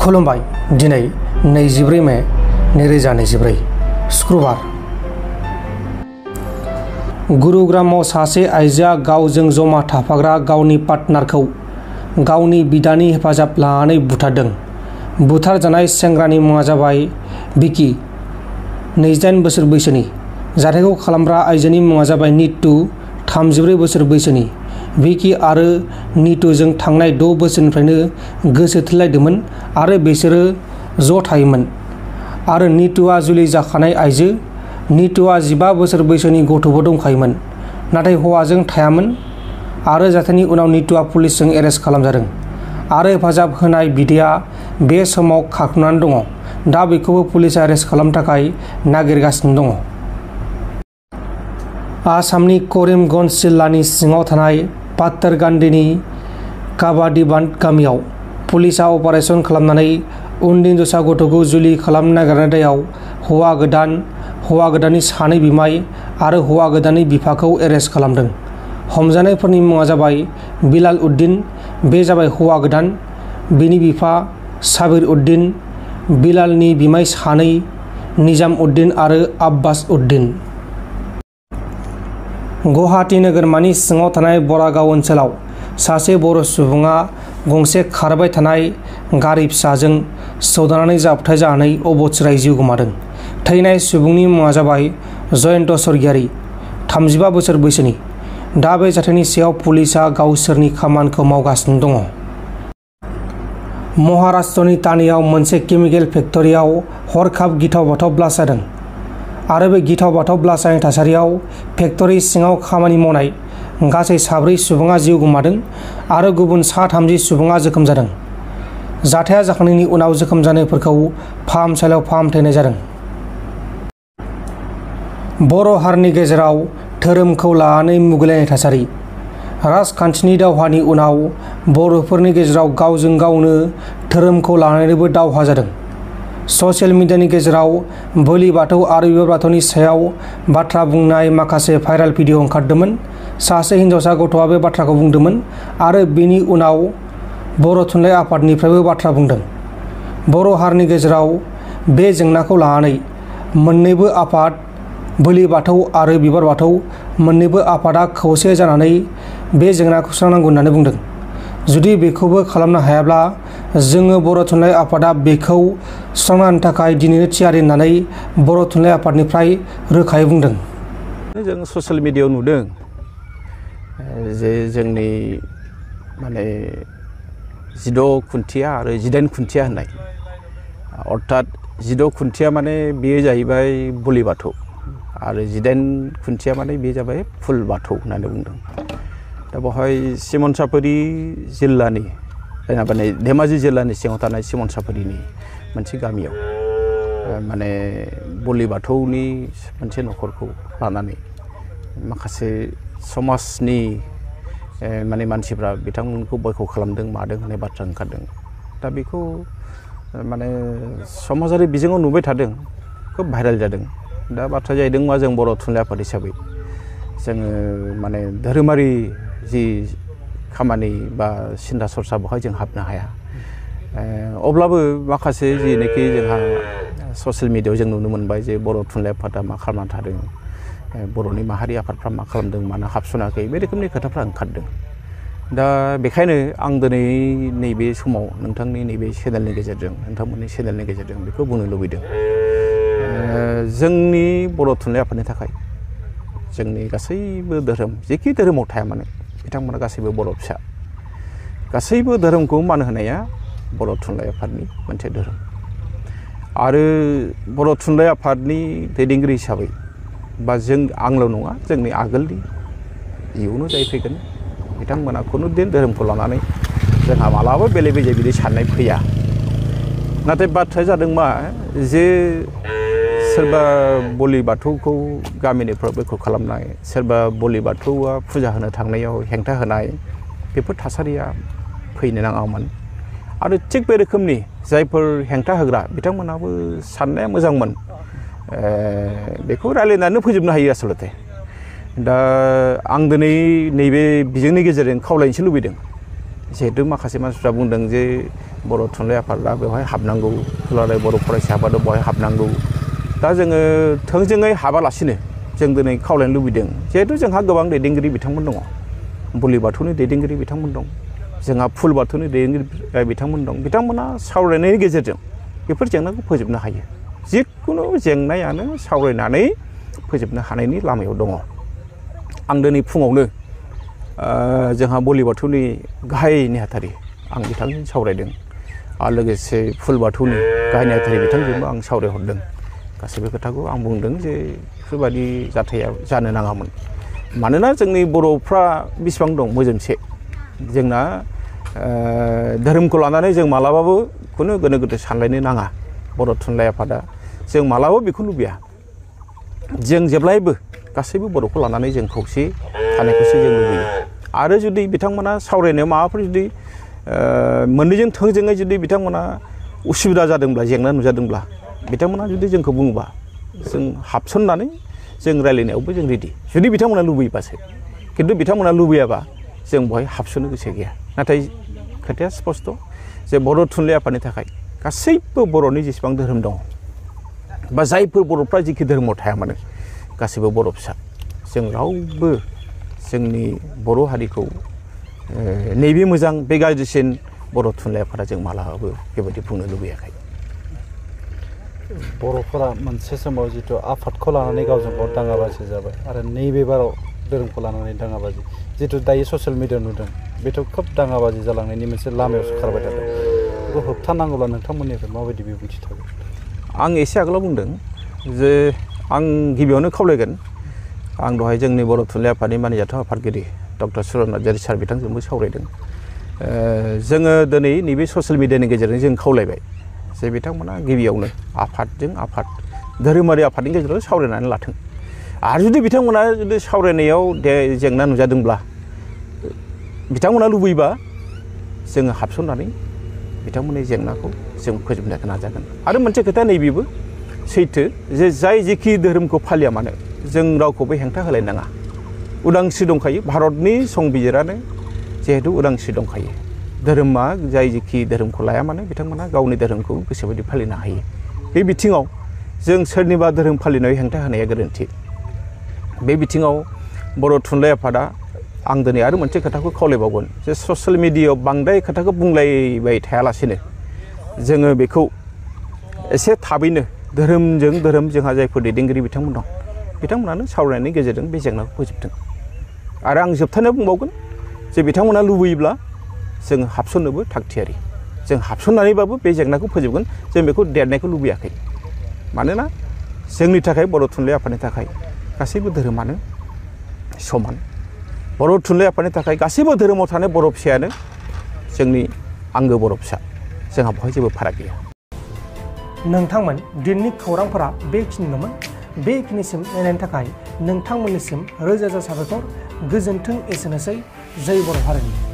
खुलुमबाय दिनै 24 मे 2024 शुक्रबार गुरुग्रामाव सासे आइजोआ गावजों जमा थाफाग्रा गावनि पार्टनारखौ गावनि बिदानि हेफाजाब लानानै बुथारदों। बुथारजानाय सेंग्रानि मुङा जाबाय बिकी, 28 बोसोर बैसोनि। जाथायखौ खालामग्रा आइजोनि मुङा जाबाय नीतू, 34 बोसोर बैसोनि। बिकी आरो नीतूजों थांनाय 6 बोसोरनिफ्रायनो गोसो थोलायदोंमोन आरो बिसोरो ज' थायोमोन। आरो नीतूआ जुलि जाखानाय आइजो। नीतूआ 15 बोसोर बैसोनि गथ'बो दंखायोमोन, नाथाय हौवाजों थायामोन। आरो जाथायनि उनाव नीतूआ पुलिसजों एरेस्ट खालामजादों आरो हेफाजाब होनाय बिदाया बे समाव खारखोमानानै दङ। दा बेखौबो पुलिसआ एरेस्ट खालामनो थाखाय नागिरगासिनो दङ। आसामनि करीमगंज जिल्लानि सिङाव थानाय पाथरकान्डीनि काबादीबान्ध गामियाव पुलिसआ अपारेसन खालामनानै उन्दै हिनजावसा गथ'खौ जुलि खालामनो नागिरनाय दायाव हौवा गोदाननि सानै बिमाय आरो हौवा गोदाननि बिफाखौ एरेस्ट खालामदों। हमजानायफोरनि मुङा जाबाय बिलाल उद्दीन, बे जाबाय हौवा गोदान, बिनि बिफा साबिर उद्दीन, बिलालनि बिमाय सानै निजाम उद्दीन आरो आब्बास उद्दीन। गुवाहाटी नोगोरमानि सिङाव थानाय बरागाव ओनसोलाव सासे बर' सुबुङा गंसे खारबाय थानाय गारि फिसाजों सौदावनानै जाब्रबथाय जानानै अबथिरायै जिउ गोमादों। थैनाय सुबुंनि मुङा जाबाय जयन्त स्वर्गियारी, 35 बोसोर बैसोनि। दा बे जाथायनि सायाव पुलिसआ गावसोरनि खामानिखौ मावगासिनो दङ। महाराष्ट्रनि तानेयाव मोनसे केमिकेल फेक्टरियाव हरखाब गिथाव-बाथाव ब्लास्ट जादों आरो बे गिथाव-बाथाव ब्लास्ट जानाय थासारियाव फेक्टरि सिङाव खामानि मावनाय गासै 4 सुबुङा जिउ गोमादों आरो गुबुन 30 सुबुङा जोखोम जादों। जाथाया जाखांनायनि उनाव जोखोम जानायफोरखौ फाहामसालियाव फाहामथायनाय जादों। बर' हारिनि गेजेराव धोरोमखौ लानानै मुगैलायनाय थासारि। राजखान्थिनि दावहानि उनाव बर'फोरनि गेजेराव गावजों गावनो धोरोमखौ लानानैबो दावहा जादों। ससियेल मिडियानि गेजेराव बोलि बाथौ आरो बिबार बाथौनि सायाव बाथ्रा बुंनाय माखासे भाइरेल भिडिअ ओंखारदोंमोन। सासे हिनजावसा गथ'आ बे बाथ्राखौ बुंदोंमोन आरो बेनि उनाव बर' थुनलाइ आफादनिफ्रायबो बाथ्रा बुंदों। बर' हारिनि गेजेराव बे जेंनाखौ लानानै मोन्नैबो आफाद, बोलि बाथौ आरो बिबार बाथौ मोन्नैबो आफादा खौसे जानानै बे जेंनाखौ सुस्रांनांगौ होननानै बुंदों। जुदि बेखौबो खालामनो हायाब्ला जोङो बर' थुनलाइ आफादा बेखौ सुस्रांनो थाखाय दिनैनो थियारि होननानै बर' थुनलाइ आफादनिफ्राय रोखायै बुंदों। जों ससियेल मिडियायाव नुदों जे जोंनि माने 16 खुन्थिया आरो 18 खुन्थिया होननाय, अर्थात 16 खुन्थिया माने बेयो जाहैबाय बोलि बाथौ आरो 18 खुन्थिया माने बे जाबाय फुल बाथौ होननानै बुंदों। दा बेवहाय सिमनसाफुरि जिल्लानि माने धेमाजि जिल्लानि सिङाव थानाय सिमनसाफुरिनि मोनसे गामियाव माने बोलि बाथौनि मोनसे न'खरखौ लानानै माखासे समाजनि माने मानसिफ्रा बिथांमोनखौ बयकट खालामदों मादों होननाय बाथ्रा ओंखारदों। दा बेखौ माने समाजारि बिजोङाव नुबाय थादों, खोब भाइरेल जादों। दा बाथ्रा जाहैदों मा, जों बर' थुनलाइ आफाद हिसाबै जोङो माने धोरोमारि जि खामानि बा सिन्था सरसा बेवहाय जों हाबनो हाया। अब्लाबो माखासे जिनेखि जोंहा ससियेल मिडियायाव जों नुनो मोनबाय जे बर' थुनलाइ आफादा मा खालामना थादों, बर'नि माहारि आफादफ्रा मा खालामदों, मानो हाबसनाखै, बे रोखोमनि खोथाफ्रा ओंखारदों। दा बेखायनो आं दिनै नैबे समाव नोंथांनि नैबे चेनेलनि गेजेरजों, नोंथांमोननि चेनेलनि गेजेरजों बेखौ बुंनो लुबैदों। जोंनि बर' थुनलाइ आफादनि थाखाय जोंनि गासैबो धोरोम, जेखि धोरोमाव थाया मानो, बिथांमोना गासैबो बर' फिसा। गासैबो धोरोमखौ मान होनाया बर' थुनलाइ आफादनि मोनसे धोरोम। आरो बर' थुनलाइ आफादनि दैदेनगिरि हिसाबै बा आंल' नङा, जोंनि आगोलनि इयुनाव जाय फैगोन बिथांमोना खुनु दिन धोरोमखौ लानानै जोंहा मालाबा बेले बेजे बिदि साननाय फैया। नाथाय बाथ्राया जादों मा, जे सोरबा बोलि बाथौखौ गामिनिफ्राव बयकट खालामनाय, सोरबा बोलि बाथौआ फुजा होनो थांनायाव हेंथा होनाय, बेफोर थासारिया फैनो नाङामोन। आरो थिग बे रोखोमनि जायफोर हेंथा होग्रा बिथांमोनाबो साननाया मोजांमोन, बेखौ रायलायनानै फोजोबनो हायो आसलते। दा आं दिनै नैबे बिजोंनि गेजेरजों खावलायनोसो लुबैदों, जिहेतु माखासे मानसिफ्रा बुंदों जे बर' थुनलाइ आफादा बेवहाय हाबनांगौ दुलाराय बर' फरायसा आफादा बेवहाय हाबनांगौ दा जोङो थोंजोङै हाबालासिनो जों दिनै खावलायनो लुबैदों जिहेथु जोंहा गोबां दैदेनगिरि बिथांमोन दङ बोलि बाथौनि दैदेनगिरि बिथांमोन दं जोंहा फुल बाथौनि दैदेनगिरि बिथांमोन दं बिथांमोना सावरायनायनि गेजेरजों बेफोर जेंनाखौ फोजोबनो हायो जिखुनु जेंनायानो सावरायनानै फोजोबनो हानायनि लामायाव दङ आं दिनै फुङावनो जोंहा बोलि बाथौनि गाहाय नेहाथारि आं बिथांजों सावरायदों आरो लोगोसे फुल बाथौनि गाहाय नेहाथारि बिथांजोंबो आं सावरायहरदों गासैबो खोथाखौ आं बुंदों जे बेफोरबायदि जाथाया जानो नाङामोन मानोना जोंनि बर'फ्रा बेसेबां दं मोजोमसे जोंना धोरोमखौ लानानै जों मालाबाबो खुनु गोनो गोथो सानलायनो नाङा बर' थुनलाइ आफादा जों मालाबाबो बेखौ लुबैया जों जेब्लायबो गासैबो बर'खौ लानानै जों खौसे थानायखौसो जों लुबैयो आरो जुदि बिथांमोना सावरायनायाव माबाफोर जुदि मोननैजों थोंजोङै जुदि बिथांमोना उसुबिदा जादोंब्ला जेंना नुजादोंब्ला बिथांमोना जुदि जोंखौ बुङोबा जों हाबसननानै जों रायलायनायावबो जों रेडि जुदि बिथांमोना लुबैयोबासो खिन्थु बिथांमोना लुबैयाबा जों बेवहाय हाबसननो गोसो गैया नाथाय खोथाया स्पस्त जे बर' थुनलाइ आफादनि थाखाय गासैबो बर'नि जेसेबां धोरोम दङ बा जायफोर बर'फ्रा जिखि धोरोमाव थाया मानो गासैबो बर' फिसा जों रावबो जोंनि बर' हारिखौ नैबे मोजां बे गाज्रिसिन बर' थुनलाइ आफादा जों मालाबाबो बेबायदि बुंनो लुबैयाखै बर'फोरा मोनसे समाव जिथु आफादखौ लानानै गावजों गाव दाङाबाजि जाबाय आरो नैबे बाराव धोरोमखौ लानानै दाङाबाजि जिथु दायो ससियेल मिडिया नुदों बेथ' खोब दाङाबाजि जालांनायनि मोनसे लामायावसो खारबाय थादों बेखौ होबथानांगौब्ला नोंथांमोननिफ्राय माबायदि बिबुंथि थागोन आं एसे आगोलाव बुंदों जे आं गिबियावनो खावलायगोन आं दहाय जोंनि बर' थुनलाइ आफादनि मानिजाथाव आफादगिरि डक्टर सुरन नार्जारि सार बिथांजोंबो सावरायदों जोङो दिनै नैबे ससियेल मिडियानि गेजेरजों जों खावलायबाय जे बिथांमोना गिबियावनो आफादजों आफाद धोरोमारि आफादनि गेजेराव सावरायनानै लाथों आरो जुदि बिथांमोना जुदि सावरायनायाव जेंना नुजादोंब्ला बिथांमोना लुबैबा जोङो हाबसननानै बिथांमोननि जेंनाखौ जों फोजोबनो नाजागोन आरो मोनसे खोथा नैबेबो सैथो जे जाय जेखि धोरोमखौ फालिया मानो जों रावखौबो हेंथा होलायनाङा उदांस्रि दंखायो भारतनि संबिजिरानो जिहेतु उदांस्रि दंखायो धोरोमा जाय जेखि धोरोमखौ लाया मानो बिथांमोना गावनि धोरोमखौ गोसोबायदि फालिनो हायो बे बिथिङाव जों सोरनिबा धोरोम फालिनायाव हेंथा होनाया गोरोन्थि बे बिथिङाव बर' थुनलाइ आफादा आं दिनै आरो मोनसे खोथाखौ खावलायबावगोन जे ससियेल मिडियायाव बांद्राय खोथाखौ बुंलायबाय थायालासेनो जोङो बेखौ एसे थाबैनो धोरोमजों धोरोम जोंहा जायफोर दैदेनगिरि बिथांमोन दं बिथांमोनानो सावरायनायनि गेजेरजों बे जेंनाखौ फोजोबथों आरो आं जोबथारनायाव बुंबावगोन जे बिथांमोना लुबैयोब्ला जों हाबसननोबो थागथियारि जों हाबसननानैबाबो बे जेंनाखौ फोजोबगोन जों बेखौ देरनायखौ लुबैयाखै मानोना जोंनि थाखाय बर' थुनलाइ आफादनि थाखाय गासैबो धोरोमानो समान बर' थुनलाइ आफादनि थाखाय गासैबो धोरोमाव थानाय बर' फिसायानो जोंनि आंगो बर' फिसा जोंहा बेवहाय जेबो फाराग गैया नोंथांमोन दिनैनि खौरांफोरा बेखिनिल'मोन बेखिनिसिम नायनायनि थाखाय नोंथांमोननिसिम रोजा रोजा साबायखर गोजोन्थों एसेनोसै जय बर' हारिनि